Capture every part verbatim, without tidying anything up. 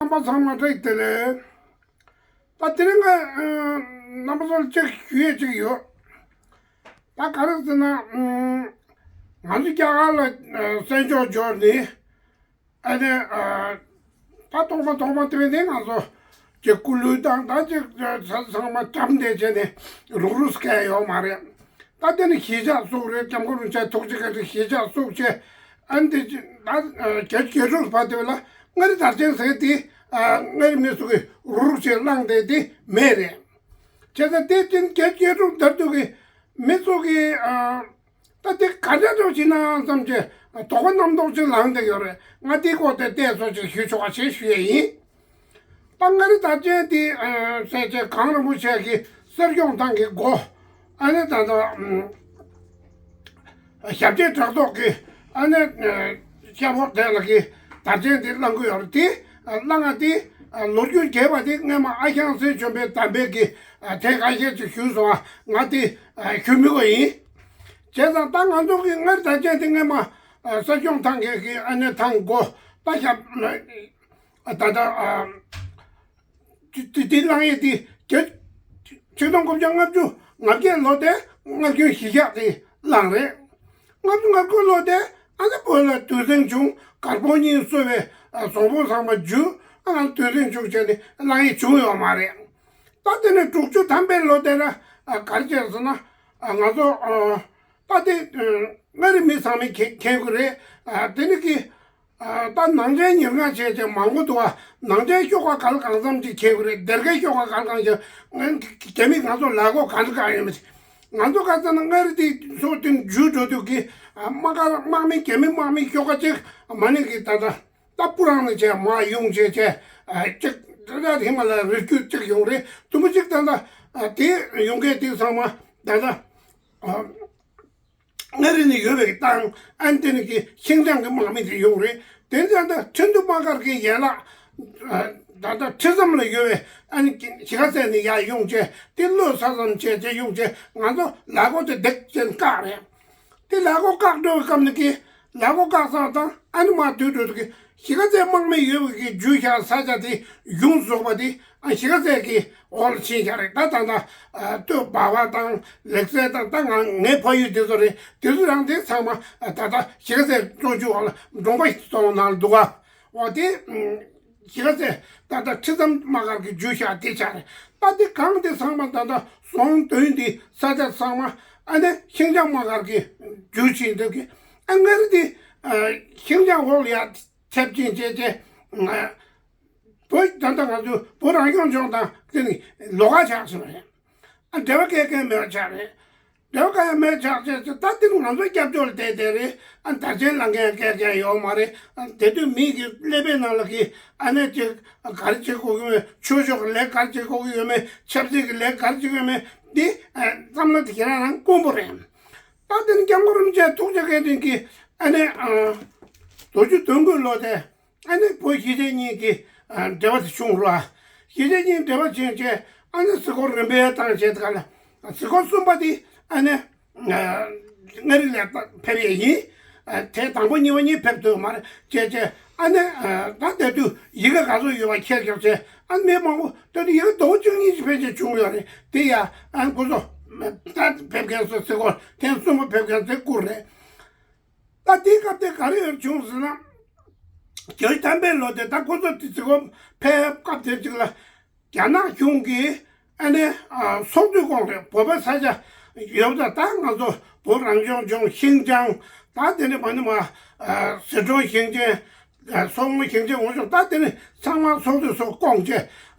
རྣམ་པ་ཚང་མ་བཀྲ་ཤིས་བདེ་ལེགས། ད་དེ་རིང་ང་རྣམ་པ་ཚོར་གཅིག་ཞུ་ཡས་གཅིག་ཡོད། ད་ག་རེ་ཟེར་ན། ང་ཚོ་རྒྱ་གར་ལ་གསན་འཇོག་འབྱོར་ནས། ཨ་ནི་ད་ཐོག་མ་ཐོག་མ་དེ་བས་ནས་ང་ཚོ་ཀྱི་སྐུ་ལུས་དང་ད་ཅིག་ཚང་མ་འགྲམ་བསྡད་བྱས་ནས་རུག་རུག་སྐད་ཡོད་མ་རེད། ད་དེ་ནི་གཞིས་ཆགས་སུ་རེད། སྐྱབས་མགོན་རིན་ཆེན་ཐུགས་རྗེ་བཀའ་དྲིན་གཞིས་ཆགས་སུ་བྱས། ཨ་ནི་དེ་ད་རྒྱལ་རྒྱལ་ཕྲུག་བར་དེ་བས་ལ་མངའ་རིས་དར་ཆེན་ཟེར་དེ་མངའ་རིས་མི་སུ་གི་རུག་རུག་བྱས་བླངས་བསྡད་དེ་མེད་རེད། བྱས་ཙང་དེ་དེ་རྒྱལ་རྒྱལ་ཕྲུག་དར་དུས་ཀྱི་མི་ཚོ་གི་ད་དེ་ག་འདྲ་འགྲོ་བྱེད་ན་བསམ་བྱས་དོགས་པ་རྣམ་རྟོག་ཅིག་ལངས་བསྡད་ཡོད་རེད། ང་དེའི་སྐོར་དེ་བལྟས་ཚོད་ཅིག་ཞུ་ཆོག་པ་ཞེས་ཞུ་ཡས་ཡིན། ད་མངའ་རིས་དར་ཆེན་དེ་ཟེར་བྱས་གངས་རིན་པོ་ཆེ་གི་གསེར་སྐྱོང་ཐང་གི་སྒོ། ཨ་ནི་ད་ལྟ་ཞབས་རྗེས་བྲག་ཐོག་གི་ཨ་ནི་སྐྱབས་འོག་དེ་ལ་གི་དར་ཆེན་དེ་བླང་གི་ཡོད་རེད། དེ་བླང་ང་དེ་ལོ་རྒྱུས་རྒྱས་པ་དེ་སྔས་མ་ཨ་ཞང་གསེར་བྱོན་པའི་དམ་པས་གི་དེ་ཁ་ཤས་ཅིག་ཞུས་སོང་། ང་དེ་ཞུ་མི་དགོས་ཡིན། བྱས་ཙང་ད་ང་ཚོ་གི་མངའ་རིས་དར་ཆེན་དེ་སྔས་མ་ས་སྐྱོང་ཐང་གི་གི་ཨ་ནི་ཐང་སྒོ་ད་ཞབས་ད་ད་དེ་དེ་བླང་ཡས་དེ་རྒྱ་ཆིག་སྟོང་དགུ་བརྒྱ་ལྔ་བཅུ་ང་བརྒྱད་ལོ་དེ་སྔར་རྒྱུན་གཞིས་ཆགས་དེ་བླངས་རེད། ལྔ་བཅུ་ང་དགུ་ལོ་དེ་ཨ་ནི་བོད་ལ་དུས་ཟིང་བྱུང་། དཀར་པོ་གཉིས་གསོལ་བའི་ཟོང་པོ་ཚང་མ་འཇུ། ཨ་ང་དུས་ཟིང་བྱུང་བྱས་ནས་བླང་ཡས་བྱུང་ཡོད་མ་རེད། ད་དེ་ནས་དྲུག་ཅུ་ཐམ་པའི་ལོ་དེ་ལ་ག་རེ་བྱས་ཟེར་ན། ང་ཚོ་ད་དེ་མངའ་རིས་མི་ཚང་མས་མཁྱེན་གི་རེད། དེ་ནི་གི་ད་ནང་ཆེན་ཉེར་ལྔ་བྱས་བྱས་མང་པོ་འདུག་བ། ནང་ཆེན་ཤོག་ཁག་ག་ལ་གང་འཚམ་ཅིག་མཁྱེན་གི་རེད། སྡེར་ཁའི་ཤོག་ཁག་ག་ལ་གང་ཞིག་ང་རྒྱ་མི་ང་ཚོ་ལ་གོ་ག་ལ་གང་ཡོད་མི་ང་ཚོ་ག་ཚ་ན་མངའ་རིས་དེ་ཚོ་དེ་འཇུ་འགྲོ་དུས་ཀྱི་དམག་སྒར་དམག་མི་རྒྱ་མི་དམག་མི་ཤོག་ཁག་ཅིག་མ་ནི་གི་ད་ད་ད་སྤུ་རང་ནས་བྱས་མ་ཡོང་བྱས་བྱས་ཅིག་ད་ད་ཧི་མ་ལ་རི་རྒྱུད་ཅིག་ཡོང་རེད། དུམ་བུ་ཅིག་ད་ད་དེ་ཡོང་མཁན་དེ་ཚང་མ་ད་ད། མངའ་རིས་ནས་ཡོད་པའི་ཏང་ཨན་དེ་ནི་གི་ཤིང་ཅང་གི་དམག་མི་དེ་ཡོང་རེད། དེ་ནི་ད་ལྟ་ཁྲིན་ཏུ་དམག་སྒར་གྱི་ཡན་ལག་ད་ལྟ་ཁྲི་ཟམ་ལ་ཡོད་པའི་ཨན་གཞིས་ཀ་རྩེ་ནས་ཡར་ཡོང་བྱས་དེ་བློ་ས་ཙམ་བྱས་བྱས་ཡོང་བྱས་ང་ཚོ་ལ་གོ་དེ་འདེགས་ཅན་བཀག་རེད། དེ་ལ་གོ་བཀག་འགྲོ་བའི་སྐབས་ནི་གི་ལ་གོ་བཀག་ས་དང་ཨན་མ་དུས་འགྲོ་དུ་གི་གཞིས་ཀ་རྩེ་དམག་མི་ཡོད་པའི་གི་རྒྱུ་བཞག་ས་ཆ་དེ་ཡོངས་རྫོགས་པ་དེ། ཨ་གཞིས་ཀ་རྩེ་གི་འོག་ལ་ཕྱིན་བཞག་རེད། ད་ད་ད་སྟོད་འབའ་བ་དང་ལེགས་སེ་དང་ད་ང་ངའི་ཕ་ཡུལ་དེ་ཚོ་རེད། དེ་ཚོ་རང་དེ་ཚང་མ་ད་ད་གཞིས་ཀ་རྩེ་གཙོ་རྒྱུ་འོག་ལ་འབྲོང་པ་སོང་ནང་ལ་འདུག་ག་འོ་དེ་གཞིས་ཀ་རྩེ་ད་ད་ཁྲི་ཙམ་དམག་སྒར་གི་རྒྱུ་བཞག་དེ་ཆགས་རེད། ད་དེ་གང་དེ་ཚང་མ་ད་ད་ཟོང་དོན་དེ་ས་ཆ་ཚང་མ་ཨ་ནི་ཤིང་ཅང་དམག་སྒར་གི་རྒྱུ་ཕྱིན་འདུག་གི་ཨ་ངར་དེ་ཤིང་ཅང་འོག་ལ་ཡ་ཐེབས་ཆེན་བྱས་བྱས། བོད་ད་ལྟ་ང་ཚོ་བོད་རང་སྐྱོང་ལྗོངས་དང་དེ་ནི་ལོགས་ཀ་ཆགས་སོང་རེད། ཨ་འབྲེལ་བ་གལ་གལ་མེད་པ་ཆགས་རེད། འབྲེལ་བ་གལ་མེད་ཆགས་བྱས་ད་དེ་ནི་ང་ཚོའི་སྐྱབས་བཅོལ་བསྡད་བསྡད་རེད། ཨ་དར་ཆེན་ལ་འགན་གལ་གལ་ཡོད་མ་རེད། ཨ་དེ་དུས་མི་གི་ཀླད་པའི་ནང་ལ་གི་ཨ་ནེ་ཅིག་ག་རེ་བྱེད་དགོས་ཀྱི་མེད། ཆོས་ཕྱོགས་ཀྱི་ལས་ག་རེ་བྱེད་དགོས་ཀྱི་ཡོད་མེད། ཆབ་སྲིད་ཀྱི་ལས་ག་རེ་བྱེད་ཀྱི་ཡོད་མེད་འདི་བསམ་བློ་དེ་ཁྱེད་རང་རང་དཀོན་པོ་རེད། ད་དེ་ནི་སྐྱབས་མགོན་རིན་ཆེན་ཐུགས་རྗེ་བཀའ་དྲིན་གྱིས་ཨ་ནེ་ལོ་རྒྱུས་དོན་དགོས་ལོ་དེ། ཨ་ནི་བོད་གཞིས་བྱེས་གཉིས་ཀྱི་འབྲེལ་བ་དེ་བྱུང་རོགས། གཞིས་བྱེས་གཉིས་འབྲེལ་བ་བྱུང་རྗེས་ཨ་ནི་གཟིགས་སྐོར་རིམ་པས་བཏང་བྱས་ད་ག་ལ་གཟིགས་སྐོར་གསུམ་པ་དེ་ཨ་ནི་མངའ་རིས་ལ་ཕེབས་ཡས་ཡིན། དེ་དང་པོ་གཉིས་པ་གཉིས་ཕེབས་ཐུབ་མ་རེད་བྱས་བྱས་ཨ་ནི་ད་དེ་དུས་ཡི་གེ་ག་ཚོད་ཡོད་པ་ཁྱེར་ཀྱང་བྱས་ཨ་ནི་མི་མང་པོ་དེ་དུས་ཡི་གེ་ཟླ་བ་བཅུ་གཉིས་ཀྱི་ཕལ་ཆེར་བྱུང་ཡོད་རེད། དེ་ཡ་ཨ་ནི་ཁོ་ཚོ་ད་ཕེབས་མཁན་ཚོ་གཟིགས་སྐོར་ཐེངས་གསུམ་པ་ཕེབས་མཁན་ཚོས་བསྐུར་རེད། ད་དེའི་སྐབས་དེ་ག་རེ་ཡོད་བྱུང་ཟེར་ན། བརྒྱད་ཅུ་ཐམ་པའི་ལོ་དེ་ད་ཁོ་ཚོ་དེ་ཚེ་གོ་ཕེབས་སྐབས་དེ་ཅིག་ལ་རྒྱ་ནག་གཞུང་གིས་ཨ་ནེ་སྲོག་བསྡོས་གོང་རེད། བོད་པའི་ས་ཆ་ཡོད་ད། ད་ང་ཚོ་བོད་རང་སྐྱོང་ལྗོངས་ཤིང་ཅང་ད་དེ་ནས་མ་ནི་མ་ཟི་ཁྲོན་ཞིང་ཆེན་སོག་མོ་ཞིང་ཆེན་འོང་ཤོག་ད་དེ་ནས་ཚང་མ་སྲོག་བསྡོས་སོགས་བཀོང་བྱས་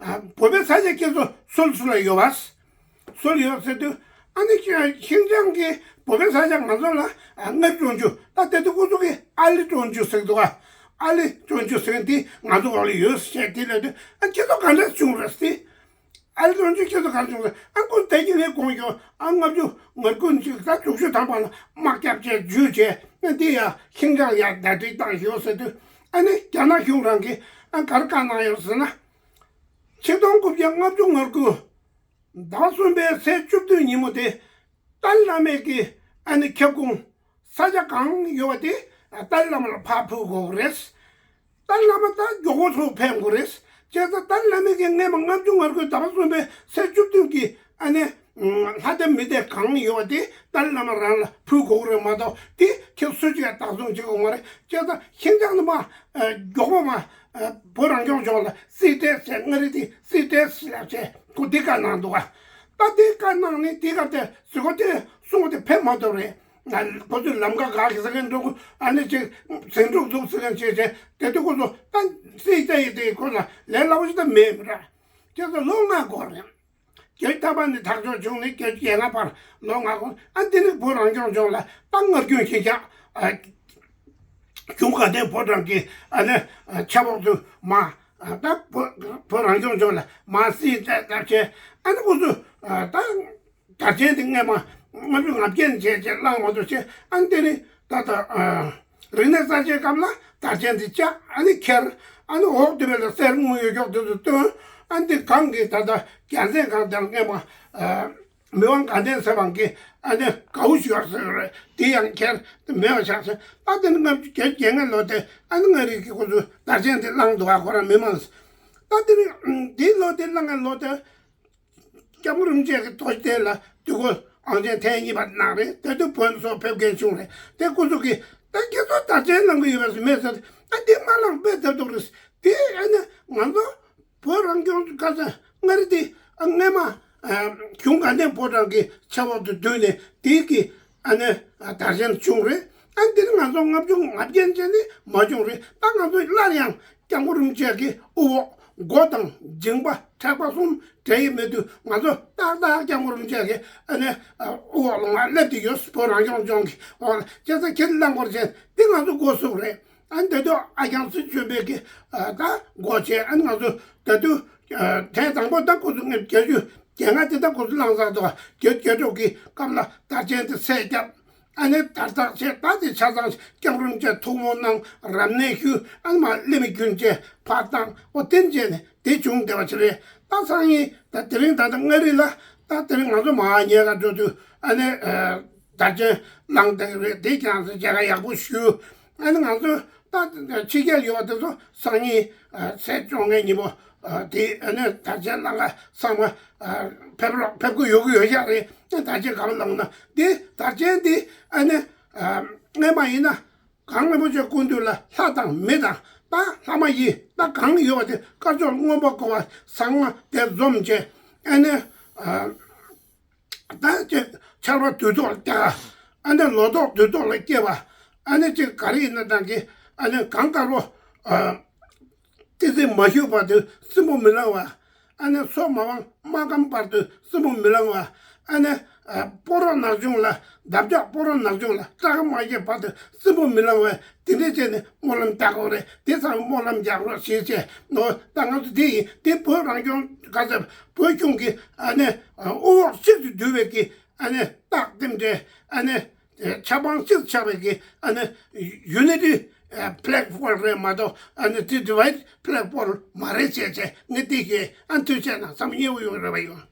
བོད་པའི་ས་ཆ་སྐྱེ་ཚོ་སུ་ལ་སུ་ལ་ཡོད་པ། སུ་ལ་ཡོད་ཟེར་དུས་ཨ་ནི་ཤིང་ཅང་གི་བོད་པའི་ས་ཆ་ང་ཚོ་ལ་མངའ་རིས་ཀྲོང་ཆུ་ད་དེ་དུས་ཁོ་ཚོ་གི་ཨ་ལི་ཀྲོང་ཆུ་ཟེར་འདུག་ཨ་ལི་ཀྲོང་ཆུ་ཟེར་འདི་ང་ཚོ་འོག་ལ་ཡོད་ཟེར་དེ་ལབ་དུས་ཨ་ཁྱེད་ཚོ་ག་འདྲ་བྱུང་རེད་ཟེར། ཨ་ལི་ཀྲོང་ཆུ་ཁྱེད་ཚོ་ག་འདྲ་བྱུང་རེད། ཨ་ཁོ་དེ་གི་ངས་དགོངས་ཞོག་ཨ་ལྔ་བཅུ་ང་དགུ་ཅིག་ད་དྲུག་ཅུ་ཐམ་པ་ལ་དམག་རྒྱབ་བྱས་འཇུས་བྱས་ཨ་འདི་ཡ་ཤིང་ཅང་ཡ་ཟླ་སྒྲིལ་བཏང་ཞོག་ཟེར་དུས་ཨ་ནི་རྒྱ་ནག་གཞུང་རང་གིས་ཨ་ག་རེ་བཀའ་གནང་ཡོད་ཟེར་ན། ཆིག་སྟོང་དགུ་བརྒྱ་ལྔ་བཅུ་ང་དགུ། ཟླ་བ་གསུམ་པའི་ཚེས་བཅུ་བདུན་ཉིན་མོ་དེ་ཏཱ་ལའི་བླ་མས་ཀྱི་ཨ་ནི་ཁྱབ་ཁོངས་ས་ཆ་གང་ཡོད་པ་དེ་ཏཱ་ལའི་བླ་མ་ལ་ཕར་ཕུལ་དགོས་ཀྱི་རེད། ཏཱ་ལའི་བླ་མ་ད་མགྱོགས་པོ་ཚུར་ཕེབས་དགོས་རེད། བྱས་ཙང་ཏཱ་ལའི་བླ་མས་ཀྱི་སྔས་མ་ལྔ་བཅུ་ང་དགུའི་ཟླ་བ་གསུམ་པའི་ཚེས་བཅུ་བདུན་གྱི་ཨ་ནི་ལྷ་ལྡན་མི་སྡེ་གང་ཡོད་པ་དེ་ཏཱ་ལའི་བླ་མ་རང་ལ་ཕུལ་དགོས་ཀྱི་རེད་མ་གཏོགས། དེ་ཁྱེད་སུ་གཅིག་ཡང་བདག་བཟུང་བྱེད་དགོས་མ་རེད། བྱས་ཙང་ཁྱེད་ཅག་ནི་མ་མགྱོགས་པོ་མ་བོད་རང་སྐྱོང་ལྗོངས་ལ་རྩིས་སྤྲད་བྱས། མངའ་རིས་དེ་རྩིས་སྤྲད་ཟེར་ལབ་བྱས་ཁོ་འདི་བཀའ་གནང་འདུག་ག་ད་འདི་བཀའ་གནང་ནས་འདི་ག་དེ་ཟེར་གོ་དེ་གསུང་གོ་དེ་ཕན་མ་ཐོགས་རེད། ང་ཁོ་ཚོས་ལམ་ཁ་ག་གི་ཟེར་མཁན་འགྲོ་གི། ཨ་ནི་ཅིག་ཟིང་འཁྲུག་འདུག་ཟེར་མཁན་བྱས་བྱས་དེ་དུས་ཁོ་ཚོ་ད་རྩིས་སྤྲད་ཡི་དེ་ཁོ་ལ་ལས་སླ་པོ་ཞིག་ད་མེད་མི་ར། དེ་ཚོ་ལོ་ལྔ་འགོར་རེད། བརྒྱད་ཅུ་ཐམ་པ་ནས་ཐག་གཅོད་བྱུང་ནས་བརྒྱད་ཅུ་གྱ་ལྔ་བར་ལོ་ལྔ་འགོར། ཨ་འདི་ནི་བོད་རང་སྐྱོང་ལྗོངས་ལ་ད་སྔར་རྒྱུན་ཞིག་ཀྱང་ཨ། གཞུང་དགའ་ལྡན་ཕོ་བྲང་གི་ཨ་ནི་ཨ་ཆབ་འོག་ཏུ་མ་ཨ་ད་བོད་བོད་རང་སྐྱོང་ལྗོངས་ལ་མ་སྲིད་ལྟ་ལྟ་བྱས། ཨ་ནི་ཁོ་ཚོ་ཨ་ད་དར་ཆེན་དེ་སྔས་མ་ལྔ་བཅུ་ང་བརྒྱད་ནས་བྱས་བྱས་བླངས་མ་གཏོགས་བྱས། ཨ་ནི་དེ་ནི་ད་ལྟ་ཨ་རིག་གནས་གསར་བརྗེའི་སྐབས་ལ་དར་ཆེན་དེ་བཅག་ཨ་ནི་ཁྱེར། ཨ་ནི་འོག་དེ་བས་ལ་གསེར་དངུལ་ཡོད་ཀྱོག་དེ་ཚོ་བཏོན། ཨ་ནི་དེ་གང་གི་ད་ལྟ་རྒྱལ་མཚན་གང་དེར་སྔས་མ་ཨ། མི་དབང་དགའ་ལྡན་ཟེར་བ་གི་ཨ་ནི་གའུ་ཞུ་བར་ཟེར་བ་རེད། དེ་ཡང་ཁྱེར་མེད་པ་ཆགས་ཚེ། ད་དེ་ནི་ལྔ་བཅུ་གྱ་བརྒྱད་ལོ་དེ་ཨ་ནི་མངའ་རིས་ཀྱི་ཁོ་ཚོས་དར་ཆེན་དེ་བླངས་འདུག་ག་ཁོ་རང་མི་མང་། ད་དེ་ནི་དེའི་ལོ་དེ་བླངས་མཁན་ལོ་དེ་སྐྱབས་མགོན་རིན་པོ་ཆེ་གི་དོ་དེ་ལ་དུས་འཁོར་དབང་ཆེན་ཐེངས་གཉིས་པ་གནང་རེད། དེ་དུས་བོད་ཚོ་ཕེབས་མཁན་བྱུང་རེད། དེ་ཁོ་ཚོ་གིས་ད་ཁྱེད་ཚོ་དར་ཆེན་བླང་གི་ཡོད་པས་མེད་ཟེར། ད་དེ་མ་བླངས་པས་ཐབས་སྡུག་རེད། དེ་ཨ་ནི་ང་ཚོ་བོད་རང་སྐྱོང་ཁ་སང་མངའ་རིས་དེ་ཨ་སྔས་མ་ཨ་གཞུང་དགའ་ལྡན་ཕོ་བྲང་གི་ཆབ་འོག་ཏུ་བསྡུས་ནས་དེའི་གི་ཨ་ནི་ཨ་དར་ཆེན་བྱུང་རེད། ཨ་འདི་ནི་ང་ཚོ་ལྔ་བཅུ་ང་བརྒྱད་ཅན་ནི་མ་བྱུང་རེད། ད་ང་ཚོ་སླར་ཡང་སྐྱབས་མགོན་རིན་པོ་ཆེ་གི་དབུ་འོག་མགོ་དང་མཇིང་པ་ཕྲག་པ་གསུམ་འབྲལ་ཡི་མེད་དུས། ང་ཚོ་ཏག་ཏག་སྐྱབས་མགོན་རིན་པོ་ཆེ་གི་ཨ་ནི་ཨ་དབུ་འོག་ལ་ང་སླེབས་དེ་ཡོད། བོད་རང་སྐྱོང་ལྗོངས་ཀྱི་འོག་ལ་བྱས་ཙང་ཁྱེད་བླང་དགོས་བྱས་འདི་ང་ཚོ་འགོ་བཙུགས་རེད། ཨ་ནི་དེ་དུས་ཨ་ཞང་ཚེ་བྱོན་པས་ཀྱི་ཨ་ད་འགོ་བྱས། ཨ་ནི་ང་ཚོ་དེ་དུས་ཨ་ཐེངས་དང་པོ་ད་ཁོ་ཚོ་ངས་བརྒྱད་ཅུ་གྱ་ལྔ་དེ་ད་ཁོ་ཚོ་བླངས་ཚར་འདུག་བརྒྱད་བརྒྱད་དྲུག་གི་སྐབས་ལ་དར་ཆེན་དེ་ཚད་བརྒྱབ། ཨ་ནི་དར་ཐག་ཆད། ད་དེ་ཆ་ཚང་སྐྱབས་མགོན་རིན་པོ་ཆེ་ཐུགས་སྨོན་གནང་། རབ་གནས་ཞུས། ཨ་ནི་མ་གླིང་མི་རྒྱུན་བཅས་ཕར་བཏང་། འོ་དེ་བྱས་ནས་དེ་བྱུང་བསྡད་པ་ཞིག་རེད། ད་སང་ཉིན་ད་དེ་རིང་ད་ལྟ་མངའ་རིས་ལ་ད་དེ་རིང་ང་ཚོ་མ་ཉལ་ག་འགྲོ་དུས་ཨ་ནི་ཨ། དར་ཆེན་བླངས་བསྡད་ཀྱི་རེད། དེ་ཀྱང་མཇལ་ཁ་ཡག་པོ་ཞུ། ཨ་ནི་ང་ཚོ་ད་ཕྱི་རྒྱལ་ཡོད་པ་དེ་ཚོ་སང་ཉིན་ཨ་ཚེས་བཅོ་ལྔའི་ཉིན་མོ་ཨ་དེ་ཨ་ནི་དར་ཆེན་བླངས་ཀ་ཚང་མ་ཨ་ཕེབས་རོགས། ཕེབས་ཀྱི་ཡོད་ཀྱི་ཡོད་ཤག་རེད། དར་ཆེན་གང་བླངས་ན་དེ་དར་ཆེན་དེ་ཨ་ནི་ཨ་སྔས་མ་ཡིན་ན་གངས་རིན་པོ་ཆེ་སྐུ་མདུན་ལ་ལྷ་དང་མི་དང་ད་ལྷ་མ་ཡིན་ད་གང་ཡོད་པ་དེ་དཀར་ཕྱོགས་མངོན་པར་བསྐོར་བ་ཚང་མ་དེ་འཛོམས་བྱས། ཨ་ནི་ཨ། ད་ཅིག་ཆར་པ་དུས་ཐོག་ལ་རྒྱག་ཨ་ནི་ལོ་ཏོག་དུས་ཐོག་ལ་སྐྱེས་པ། ཨ་ནི་ཅིག་ག་རེ་ཡིན་ན་ད་གི་ཨ་ནི་གངས་དཀར་པོ་ཨ་ཏི་ཙི་མ་ཞུགས་བར་དུ་སྲིན་པོ་མི་ལང་བ། ཨ་ནི་སོ་མ་བང་རྨ་སྐམ་བར་དུ་སྲིན་པོ་མི་ལང་བ། ཨ་ནི་ཨ་སྤོ་རོ་ནག་ཆུང་ལ་འདབ་ཆགས་སྤོ་རོ་ནག་ཆུང་ལ་སྐྲག་མ་སྐྱེས་བར་དུ་སྲིན་པོ་མི་ལང་བ། དེ་འདྲས་བྱས་ནས་སྨོན་ལམ་རྒྱག་དགོས་རེད། དེ་ཚང་སྨོན་ལམ་རྒྱག་རོགས་ཞེས་བྱས་ནོ། ད་ང་ཚོ་དེ་ཡིན་དེ་བོད་རང་སྐྱོང་ག་ཚད་བོད་གཞུང་གི་ཨ་ནི་དབུ་འོག་གཅིག་ཏུ་བསྡུས་པའི་གི་ཨ་ནི་རྟགས་དེ་འདྲས་ཨ་ནི་ཆབ་འབངས་གཅིག་ཆགས་པའི་གི་ཨ་ནི་unity platform རེད་མ་གཏོགས་ཨ་ནི་divide platform མ་རེད་ཅེས་བྱས་ངས་དེ་ཞེས་ཨ་ཐུགས་རྗེ་གནང་། བསམ་ཡས་པོ་ཡོང་རེ་བ་ཡོད།